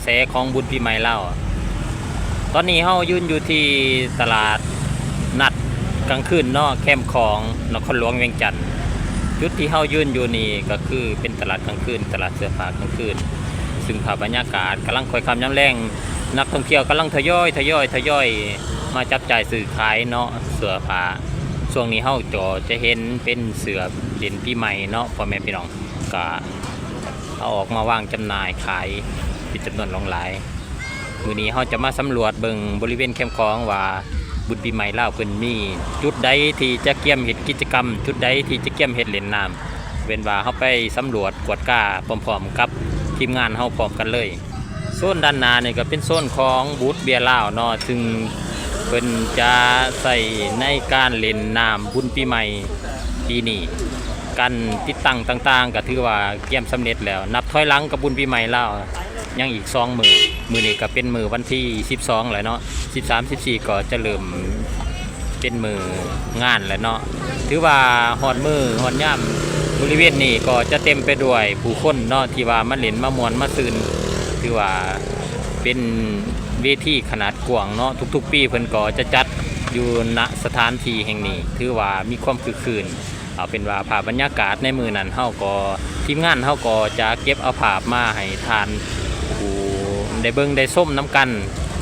ແສຂອງບຸນປີໃໝ່ລາວ. ຕອນນີ້ເຮົາຢືນຢູ່ທີ່ຕະຫຼາດນັດກາງຄືນເນາະ ແຄມຂອງ ນະຄອນຫຼວງວຽງຈັນ. ຈຸດທີ່ເຮົາຢືນຢູ່ນີ້ກໍຄືເປັນຕະຫຼາດກາງຄືນ, ຕະຫຼາດເສື້ອຜ້າກາງຄືນ, ຊຶ່ງພາບບັນຍາກາດກຳລັງຄ່ອຍຄ່ຳຍາມແລງ, ນັກທ່ອງທ່ຽວກຳລັງທະຍອຍ, ທະຍອຍ, ທະຍອຍມາຈັບຈ່າຍຊື້ຂາຍເນາະ ເສື້ອຜ້າ. ຊ່ວງນີ້ເຮົາກໍຈະເຫັນເປັນເສື້ອຫຼິ້ນປີໃໝ່ເນາະ ພໍ່ແມ່ພີ່ນ້ອງ. ກະເອົາອອກມາວາງຈຳໜ່າຍຂາຍເປັນຈຳນວນຫຼວງຫຼາຍ. ມື້ນີ້ເຮົາຈະມາສຳຫຼວດເບິ່ງບໍລິເວນແຄມຂອງວ່າ ບຸນປີໃໝ່ລາວເພິ່ນມີຈຸດໃດທີ່ຈະກຽມເຮັດກິດຈະກຳ, ຈຸດໃດທີ່ຈະກຽມເຮັດຫຼິ້ນນ້ຳ. ເປັນວ່າເຮົາໄປສຳຫຼວດກວດກາພ້ອມໆກັບທີມງານເຮົາພ້ອມກັນເລີຍ. ໂຊນດ້ານໜ້ານີ້ກໍເປັນໂຊນຂອງບູດເບຍລາວເນາະ, ຊຶ່ງເພິ່ນຈະໃຊ້ໃນການຫຼິ້ນນ້ຳບຸນປີໃໝ່ປີນີ້. ການຕິດຕັ້ງຕ່າງໆກໍຖືວ່າກຽມສຳເລັດແລ້ວ. ນັບຖອຍຫຼັງກັບບຸນປີໃໝ່ລາວຍັງອີກສອງມື້. ມື້ນີ້ກໍເປັນມື້ວັນທີສິບສອງແລ້ວເນາະ, ສິບສາມ ສິບສີ່ກໍຈະເລີ່ມ ເປັນມື້ງານແລ້ວເນາະ. ຖືວ່າຮອດມື້ຮອດຍາມ, ບໍລິເວນນີ້ກໍຈະເຕັມໄປດ້ວຍຜູ້ຄົນເນາະ ທີ່ວ່າມາຫຼິ້ນມາມ່ວນມາຊື່ນ. ຖືວ່າເປັນເວທີຂະໜາດກວ້າງເນາະ, ທຸກໆປີເພິ່ນກໍຈະຈັດຢູ່ ນະ ສະຖານທີ່ແຫ່ງນີ້. ຖືວ່າມີຄວາມຄຶກຄື້ນ. ເອົາເປັນວ່າພາບບັນຍາກາດໃນມື້ນັ້ນ ເຮົາກໍ ທີມງານເຮົາກໍຈະເກັບເອົາພາບມາໃຫ້ທ່ານຜູ້ໄດ້ເບິ່ງໄດ້ຊົມນຳກັນ,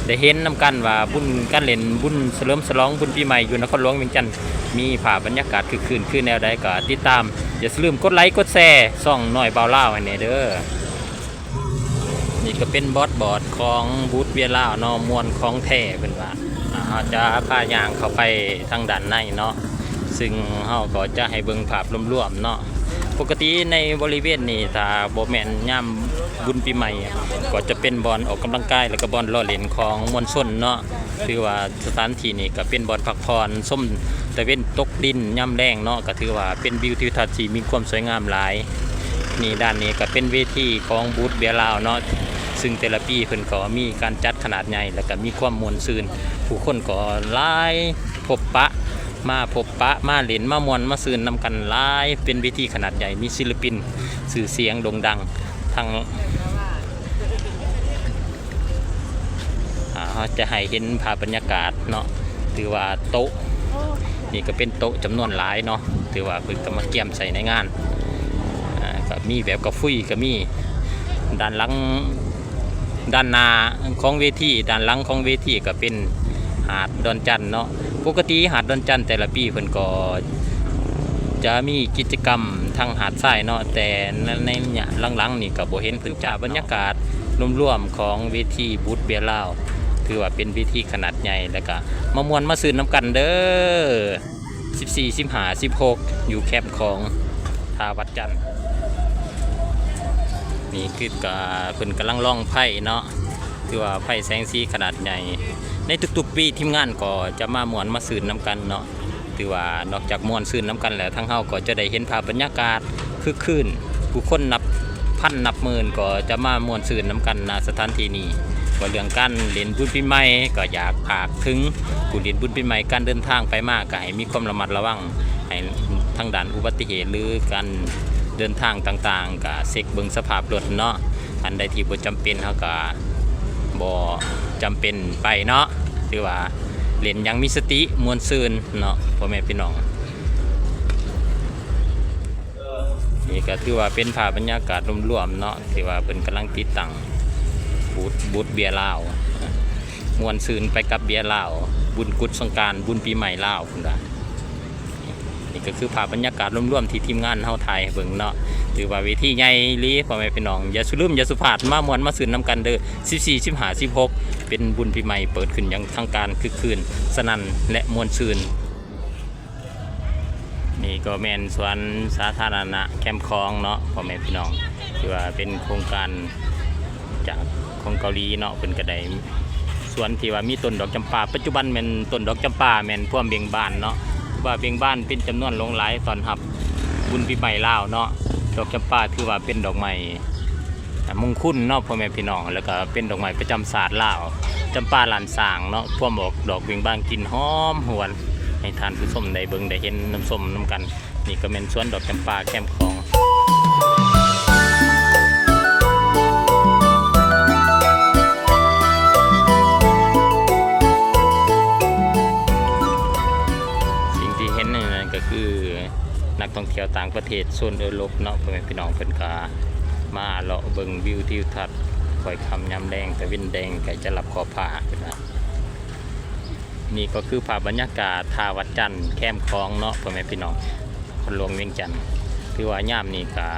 ໄດ້ເຫັນນຳກັນວ່າບຸນການຫຼິ້ນບຸນສະເຫຼີມສະຫຼອງບຸນປີໃໝ່ຢູ່ນະຄອນຫຼວງວຽງຈັນ ມີພາບບັນຍາກາດຄຶກຄື້ນຄືແນວໃດ. ກໍຕິດຕາມ, ຢ່າສະລືມກົດໄລກົດແຊຊ່ອງນ້ອຍບ່າວລາວໃຫ້ແດ່ເດີ. ນີ້ກໍເປັນບອດບອດຂອງບູດເບຍລາວເນາະ, ມ່ວນຂອງແທ້ເພິ່ນວ່າ. ເຮົາຈະພາຍ່າງເຂົ້າໄປທາງດ້ານໃນເນາະ, ຊຶ່ງເຮົາກໍຈະໃຫ້ເບິ່ງພາບລວມໆເນາະ. ປົກກະຕິໃນບໍລິເວນນີ້ ຖ້າບໍ່ແມ່ນຍາມບຸນປີໃໝ່ ກໍຈະເປັນບ່ອນອອກກຳລັງກາຍ ແລ້ວກໍບ່ອນລໍ້ຫຼິ້ນຂອງມວນຊົນເນາະ. ຖືວ່າສະຖານທີ່ນີ້ກໍເປັນບ່ອນພັກຜ່ອນ ຊົມຕາເວັນຕົກດິນຍາມແລງເນາະ, ກໍຖືວ່າເປັນວິວທິວທັດທີ່ມີຄວາມສວຍງາມຫຼາຍ. ນີ້ ດ້ານນີ້ກໍເປັນເວທີຂອງບູດເບຍລາວເນາະ, ຊຶ່ງແຕ່ລະປີເພິ່ນກໍມີການຈັດຂະໜາດໃຫຍ່ ແລ້ວກໍມີຄວາມມ່ວນຊື່ນ, ຜູ້ຄົນກໍຫຼາຍ ພົບປະ ມາພົບປະ ມາຫຼິ້ນ ມາມ່ວນມາຊື່ນນຳກັນຫຼາຍ. ເປັນເວທີຂະໜາດໃຫຍ່ ມີສິນລະປິນຊື່ສຽງໂດ່ງດັງທັງ ອ່າ ເຮົາຈະໃຫ້ເຫັນພາບບັນຍາກາດເນາະ. ຖືວ່າໂຕະນີ້ກໍເປັນໂຕະຈຳນວນຫຼາຍເນາະ, ຖືວ່າເພິ່ນກໍມາກຽມໃສ່ໃນງານ. ອ່າ ກໍມີແບບກະຟຸຍກໍມີ. ດ້ານຫຼັງ ດ້ານໜ້າຂອງເວທີ, ດ້ານຫຼັງຂອງເວທີກໍເປັນຫາດດອນຈັນເນາະ. ປົກກະຕິຫາດດອນຈັນແຕ່ລະປີເພິ່ນກໍຈະມີກິດຈະກຳທາງຫາດຊາຍເນາະ, ແຕ່ໃນ ໃນໄລຍະຫຼັງໆນີ້ກໍບໍ່ເຫັນເພິ່ນຈັດເນາະ. ບັນຍາກາດລວມໆຂອງເວທີບູດເບຍລາວ ຖືວ່າເປັນເວທີຂະໜາດໃຫຍ່ ແລ້ວກໍມາມ່ວນມາຊື່ນນຳກັນເດີ. ສິບສີ່ ສິບຫ້າ ສິບຫົກ ຢູ່ແຄມຂອງທ່າວັດຈັນ. ນີ້ຄືກະ ເພິ່ນກຳລັງລອງໄຟເນາະ, ຖືວ່າໄຟແສງສີຂະໜາດໃຫຍ່. ໃນທຸກໆປີທີມງານກໍຈະມາມ່ວນມາຊື່ນນຳກັນເນາະ. ຖືວ່ານອກຈາກມ່ວນຊື່ນນຳກັນແລ້ວ ທາງເຮົາກໍຈະໄດ້ເຫັນພາບບັນຍາກາດຄຶກຄື້ນ, ຜູ້ຄົນນັບພັນນັບໝື່ນກໍຈະມາມ່ວນຊື່ນນຳກັນ ນະ ສະຖານທີ່ນີ້. ວ່າເລື່ອງການຫຼິ້ນບຸນປີໃໝ່ ກໍຢາກຝາກເຖິງຜູ້ຫຼິ້ນບຸນປີໃໝ່, ການເດີນທາງໄປມາກໍໃຫ້ມີຄວາມລະມັດລະວັງ ໃຫ້ທາງດ້ານອຸບັດຕິເຫດ ຫຼື ການເດີນທາງຕ່າງໆ ກໍເຊັກເບິ່ງສະພາບລົດເນາະ. ອັນໃດທີ່ບໍ່ຈຳເປັນ ເຮົາກໍບໍ່ຈຳເປັນໄປເນາະ. ຖືວ່າຫຼິ້ນຢ່າງມີສະຕິ ມ່ວນຊື່ນເນາະ ພໍ່ແມ່ພີ່ນ້ອງ. ນີ້ກໍຖືວ່າເປັນພາບບັນຍາກາດລວມໆເນາະ ທີ່ວ່າເພິ່ນກຳລັງຕິດຕັ້ງບູດ ບູດເບຍລາວ, ມ່ວນຊື່ນໄປກັບເບຍລາວ, ບຸນກຸດສົງການ, ບຸນປີໃໝ່ລາວ ເພິ່ນວ່າ. ນີ້ກໍຄືພາບບັນຍາກາດລວມໆທີ່ທີມງານເຮົາຖ່າຍໃຫ້ເບິ່ງເນາະ. ຖືວ່າເວທີໃຫຍ່ອີ່ຫຼີ ພໍ່ແມ່ພີ່ນ້ອງ, ຢ່າສຸລືມ ຢ່າສຸພາດ ມາມ່ວນມາຊື່ນນຳກັນເດີ. ສິບສີ່ ສິບຫ້າ ສິບຫົກ ເປັນບຸນປີໃໝ່ ເປີດຂຶ້ນຢ່າງທາງການ ຄຶກຄື້ນ ສະໜັ່ນ ແລະ ມ່ວນຊື່ນ. ນີ້ກໍແມ່ນສວນສາທາລະນະແຄມຂອງເນາະ ພໍ່ແມ່ພີ່ນ້ອງ, ທີ່ວ່າເປັນໂຄງການຈາກຂອງເກົາຫຼີເນາະ. ເພິ່ນກໍໄດ້ສວນທີ່ວ່າມີຕົ້ນດອກຈຳປາ, ປັດຈຸບັນແມ່ນຕົ້ນດອກຈຳປາແມ່ນພວມເບັ່ງບານເນາະ, ຖືວ່າເບັ່ງບານເປັນຈຳນວນຫຼວງຫຼາຍ ຕ້ອນຮັບບຸນປີໃໝ່ລາວເນາະ. ດອກຈຳປາຖືວ່າເປັນດອກໄມ້ ອ່າ ມຸງຄຸນເນາະ ພໍ່ແມ່ພີ່ນ້ອງ, ແລ້ວກໍເປັນດອກໄມ້ປະຈຳຊາດລາວ ຈຳປາລ້ານຊ້າງເນາະ, ພວມອອກດອກເບັ່ງບານ ກິ່ນຫອມຫວນ ໃຫ້ທ່ານຜູ້ຊົມໄດ້ເບິ່ງໄດ້ເຫັນນຳຊົມນຳກັນ. ນີ້ກໍແມ່ນສວນດອກຈຳປາແຄມຂອງ. ທ່ອງທ່ຽວຕ່າງປະເທດ ໂຊນເອີຣົບເນາະ ພໍ່ແມ່ພີ່ນ້ອງ ເພິ່ນກະມາເລາະເບິ່ງວິວທິວທັດ ຄ່ອຍຄ່ຳຍາມແລງ ຕາເວັນແດງໃກ້ຈະລັບຂອບຟ້າ ເພິ່ນວ່າ. ນີ້ກໍຄືພາບບັນຍາກາດທ່າວັດຈັນ ແຄມຂອງເນາະ ພໍ່ແມ່ພີ່ນ້ອງ ນະຄອນຫຼວງວຽງຈັນ. ຖືວ່າຍາມນີ້ກະ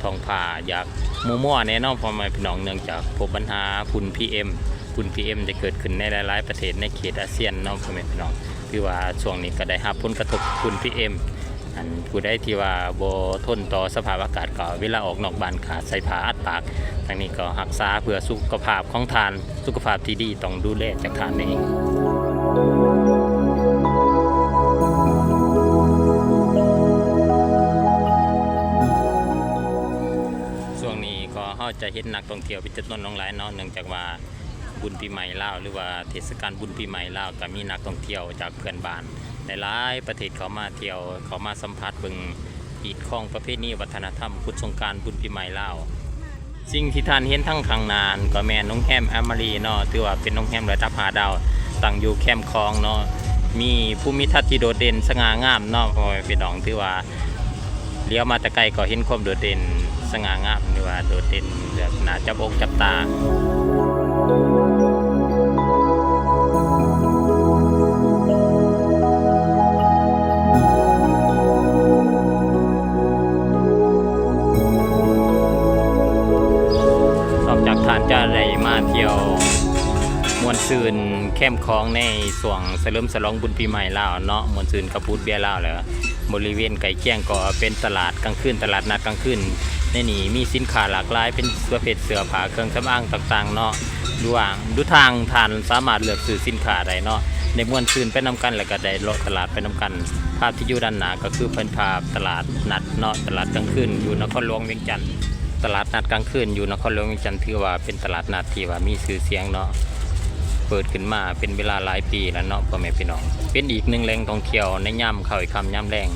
ທ້ອງຟ້າຢາກມົວໆແດ່ເນາະ ພໍ່ແມ່ພີ່ນ້ອງ ເນື່ອງຈາກພົບບັນຫາຝຸ່ນ ພີເອັມ ຝຸ່ນ ພີເອັມ ໄດ້ເກີດຂຶ້ນໃນຫຼາຍໆປະເທດໃນເຂດອາຊຽນເນາະ ພໍ່ແມ່ພີ່ນ້ອງ. ຖືວ່າຊ່ວງນີ້ກໍໄດ້ຮັບຜົນກະທົບຝຸ່ນ ພີເອັມ ອັນຜູ້ໃດທີ່ວ່າບໍ່ທົນຕໍ່ສະພາບອາກາດ ກໍເວລາອອກນອກບ້ານກໍໃສ່ຜ້າອັດປາກ. ທັງນີ້ກໍຮັກສາເພື່ອສຸຂະພາບຂອງທ່ານ ສຸຂະພາບທີ່ດີຕ້ອງດູແລຈາກທ່ານເອງ. ຊ່ວງນີ້ກໍເຮົາຈະເຫັນນັກທ່ອງທ່ຽວເປັນຈຳນວນຫຼວງຫຼາຍເນາະ ເນື່ອງຈາກວ່າ ບຸນປີໃໝ່ລາວ ຫຼືວ່າເທດສະການບຸນປີໃໝ່ລາວ ກໍມີນັກທ່ອງທ່ຽວຈາກເພື່ອນບ້ານຫຼາຍໆປະເທດເຂົ້າມາທ່ຽວ ເຂົ້າມາສຳຜັດເບິ່ງຮີດຄອງປະເພນີວັດທະນະທຳບຸນສົງການບຸນປີໃໝ່ລາວ. ສິ່ງທີ່ທ່ານເຫັນທາງຂ້າງໜ້ານັ້ນກໍແມ່ນໂຮງແຮມແອມມາຣີເນາະ ຖືວ່າເປັນໂຮງແຮມລະດັບຫ້າດາວ ຕັ້ງຢູ່ແຄມຂອງເນາະ ມີພູມິທັດທີ່ໂດດເດັ່ນສະຫງ່າງາມເນາະ ພໍ່ແມ່ພີ່ນ້ອງ. ຖືວ່າ ຫຼຽວມາແຕ່ໄກກໍເຫັນຄວາມໂດດເດັ່ນສະຫງ່າງາມ ຫຼືວ່າໂດດເດັ່ນແບບໜ້າຈັບອົກຈັບຕາ. ນອກຈາກທ່ານຈະໄດ້ມາທ່ຽວມ່ວນຊື່ນແຄມຂອງໃນຊ່ວງສະເຫຼີມສະຫຼອງບຸນປີໃໝ່ລາວເນາະ ມ່ວນຊື່ນກັບບູດເບຍລາວແລ້ວ ບໍລິເວນໃກ້ຄຽງກໍເປັນຕະຫຼາດກາງຄືນ ຕະຫຼາດນັດກາງຄືນ. ໃນນີ້ມີສິນຄ້າຫຼາກຫຼາຍ ເປັນປະເພດເສື້ອຜ້າ ເຄື່ອງສຳອາງຕ່າງໆເນາະ. ຢູ່ວ່າ ຢູ່ທາງທ່ານສາມາດເລືອກຊື້ສິນຄ້າໄດ້ເນາະ ໄດ້ມ່ວນຊື່ນໄປນຳກັນ ແລ້ວກໍໄດ້ເລາະຕະຫຼາດໄປນຳກັນ. ພາບທີ່ຢູ່ດ້ານໜ້າກໍຄືເປັນພາບຕະຫຼາດນັດເນາະ ຕະຫຼາດກາງຄືນຢູ່ນະຄອນຫຼວງວຽງຈັນ. ຕະຫຼາດນັດກາງຄືນຢູ່ນະຄອນຫຼວງວຽງຈັນ ຖືວ່າເປັນຕະຫຼາດນັດທີ່ວ່າມີຊື່ສຽງເນາະ ເປີດຂຶ້ນມາເປັນເວລາຫຼາຍປີແລ້ວເນາະ ພໍ່ແມ່ພີ່ນ້ອງ. ເປັນອີກໜຶ່ງແຫຼ່ງທ່ອງທ່ຽວໃນຍາມຄ່ຳຄ່ຳຍາມແລງ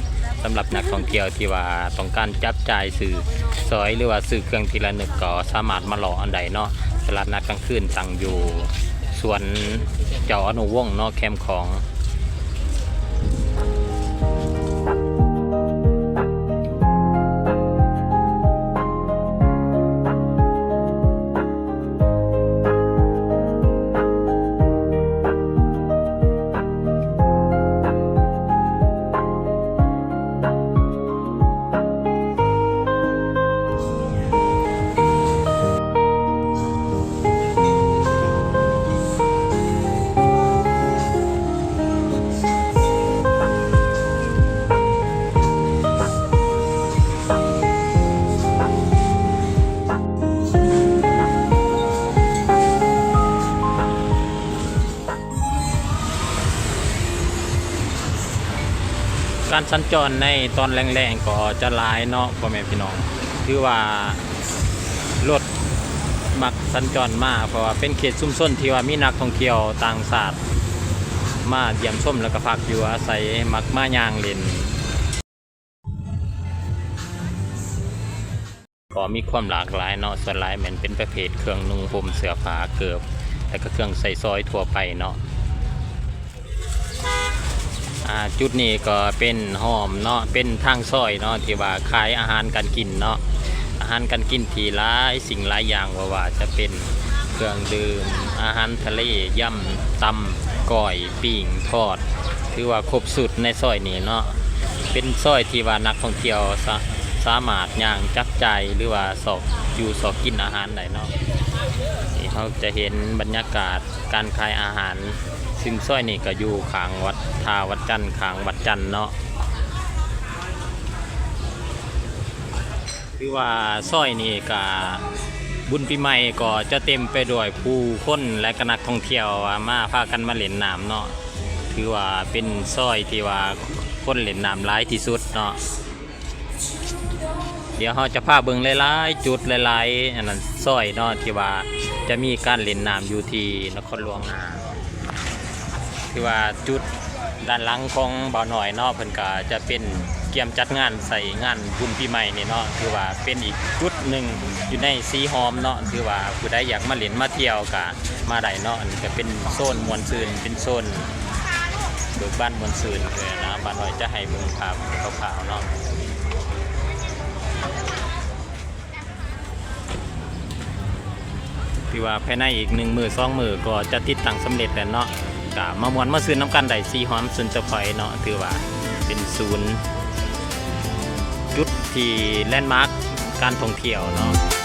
ສຳລັບນັກທ່ອງທ່ຽວທີ່ວ່າຕ້ອງການຈັບຈ່າຍຊື້ສອຍ ຫຼືວ່າຊື້ເຄື່ອງທີ່ລະນຶກ ກໍສາມາດມາເລາະອັນໃດເນາະ. ຕະຫຼາດນັດກາງຄືນຕັ້ງຢູ່ສວນເຈົ້າອະນຸວົງເນາະ ແຄມຂອງ. ການສັນຈອນໃນຕອນແລງໆກໍຈະຫຼາຍເນາະ ພໍ່ແມ່ພີ່ນ້ອງ. ຖືວ່າລົດມັກສັນຈອນມາ ເພາະວ່າເປັນເຂດຊຸມຊົນທີ່ວ່າມີນັກທ່ອງທ່ຽວຕ່າງຊາດມາຢ້ຽມຊົມ ແລ້ວກໍພັກຢູ່ອາໄສ ມັກມາຍ່າງຫຼິ້ນ. ກໍມີຄວາມຫຼາກຫຼາຍເນາະ ສ່ວນຫຼາຍແມ່ນເປັນປະເພດເຄື່ອງນຸ່ງຫົ່ມ ເສື້ອຜ້າ ເກີບ ແລ້ວກໍເຄື່ອງໃຊ້ສອຍທົ່ວໄປເນາະ. ອ່າ ຈຸດນີ້ກໍເປັນຮ່ອມເນາະ ເປັນທາງຊອຍເນາະ ທີ່ວ່າຂາຍອາຫານການກິນເນາະ ອາຫານການກິນທີ່ຫຼາຍສິ່ງຫຼາຍຢ່າງ ບໍ່ວ່າຈະເປັນເຄື່ອງດື່ມ ອາຫານທະເລ ຢຳ ຕຳ ກ້ອຍ ປີ້ງ ທອດ ຖືວ່າຄົບຊຸດໃນຊອຍນີ້ເນາະ. ເປັນຊອຍທີ່ວ່ານັກທ່ອງທ່ຽວສາ ສາມາດຍ່າງຈັບຈ່າຍ ຫຼືວ່າຊອກຢູ່ຊອກກິນອາຫານໄດ້ເນາະ. ນີ້ເຮົາຈະເຫັນບັນຍາກາດການຂາຍອາຫານ ຊຶ່ງຊອຍນີ້ກໍຢູ່ຂ້າງວັດທ່າວັດຈັນ ຂ້າງວັດຈັນເນາະ. ຖືວ່າຊອຍນີ້ກະ ບຸນປີໃໝ່ກໍຈະເຕັມໄປດ້ວຍຜູ້ຄົນ ແລະ ກະນັກທ່ອງທ່ຽວ ອາ ມາ ພາກັນມາຫຼິ້ນນ້ຳເນາະ. ຖືວ່າເປັນຊອຍທີ່ວ່າຄົນຫຼິ້ນນ້ຳຫຼາຍທີ່ສຸດເນາະ. ດຽວເຮົາຈະພາເບິ່ງຫຼາຍໆຈຸດ ຫຼາຍໆ ອັນນັ້ນ ຊອຍເນາະ ທີ່ວ່າຈະມີການຫຼິ້ນນ້ຳຢູ່ທີ່ນະຄອນຫຼວງ. ຖືວ່າຈຸດດ້ານຫຼັງຂອງບ່າວນ້ອຍເນາະ ເພິ່ນກະຈະເປັນກຽມຈັດງານໃສ່ງານບຸນປີໃໝ່ນີ້ເນາະ ຖືວ່າເປັນອີກຈຸດໜຶ່ງຢູ່ໃນສີຫອມເນາະ ຖືວ່າຜູ້ໃດຢາກມາຫຼິ້ນມາທ່ຽວກະມາໄດ້ເນາະ. ອັນນີ້ກະເປັນໂຊນມ່ວນຊື່ນ ເປັນໂຊນ ເບີກບານມ່ວນຊື່ນເລີຍນະ ບ່າວນ້ອຍຈະໃຫ້ເບິ່ງພາບຄ່າວໆເນາະ. ຖືວ່າພາຍໃນອີກໜຶ່ງມື້ສອງມື້ກໍຈະຕິດຕັ້ງສຳເລັດແລ້ວເນາະ. ກະມາມ່ວນມາຊື່ນນຳກັນໄດ້ ສີຫອມ Center Point ເນາະ ຖືວ່າເປັນສູນ ຈຸດທີ່ແລນມາກການທ່ອງທ່ຽວເນາະ.